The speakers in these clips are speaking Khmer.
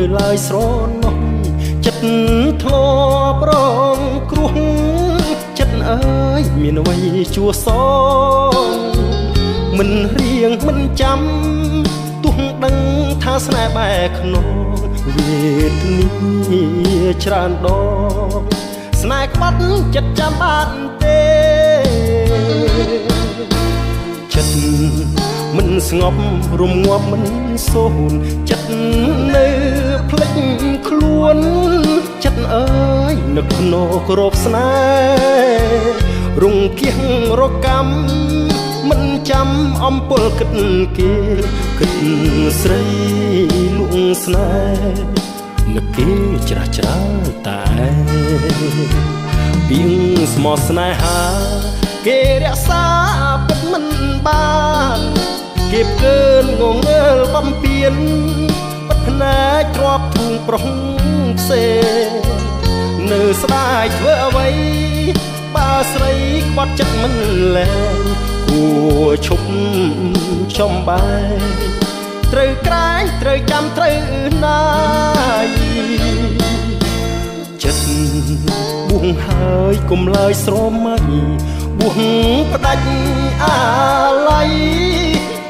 នៅឡើយស្រណោះចិត្តធ្លាប់រងគ្រោះចិត្តអើយមានអ្វីជួសងមិនរៀងមិនចាំទោះដឹងថាស្នេហ៍បែកខ្នងវេទនាច្រើនដងស្នេហ៍ក្បត់ចិត្តចាំបានទេចិត្តមិនស្ងប់រំងាប់មិនសូនចិត្តនៅភ្លេចខ្លួនចិត្តអើយនឹកក្នុងក្របស្នេហ៍រងគៀងរកម្មមិនចាំអំពលគិតគេគិតស្រីលួងស្នេហ៍នឹកគេច្រាស់ច្រាលតែពីងស្មោះស្នេហាគេរក្សាពិតមិនបានគេផ្កើនងងើលបំពេញបិទភ្នែកទ្របធូងប្រុសផ្សេងនៅស្ដាយធ្វើអ្វីបើស្រីក្បត់ចិត្តមិនលែងគួឈប់ចំបែកត្រូវក្រែងត្រូវចាំត្រូវណាយចិត្តបួងហើយកុំឡើយស្រមៃបួងផ្ដាច់អាល័យ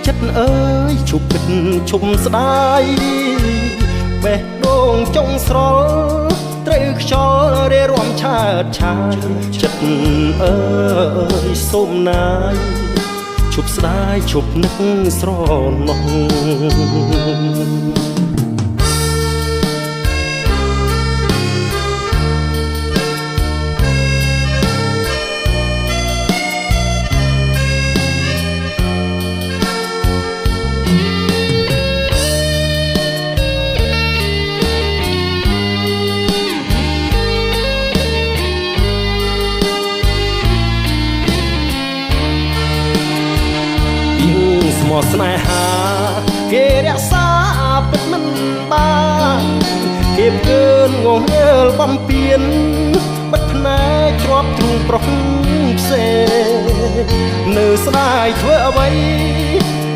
ចិត្តអើយឈប់គិតឈប់ស្ដាយបេះដូងចុងស្រលត្រូវខ្យល់រេរំឆើតឆាយចិត្តអើយសូមណាយឈប់ស្ដាយឈប់នឹកស្រណោះស្នេហាគេរក្សាពិតមិនបានគេផ្កើនងងើលបំពេញបិទភ្នែកទ្របទ្រូងប្រុសផ្សេងនៅស្ដាយធ្វើអ្វី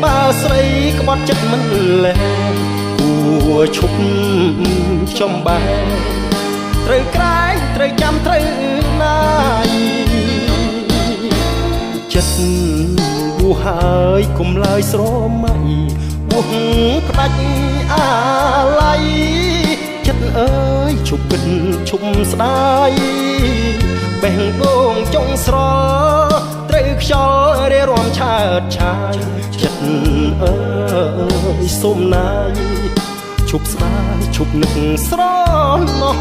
បើស្រីក្បត់ចិត្តមិនលែងគួឈប់ចំបែកត្រូវក្រែងត្រូវចាំត្រូវណាយចិត្តបួហើយកុំឡើយស្រមៃបួផ្ដាច់អាល័យចិត្តអើយឈប់គិតឈប់ស្ដាយបេះដូងចុងស្រលត្រូវខ្យល់រេរំឆើតឆាយចិត្តអើយសូមណាយឈប់ស្ដាយឈប់នឹកស្រណោះ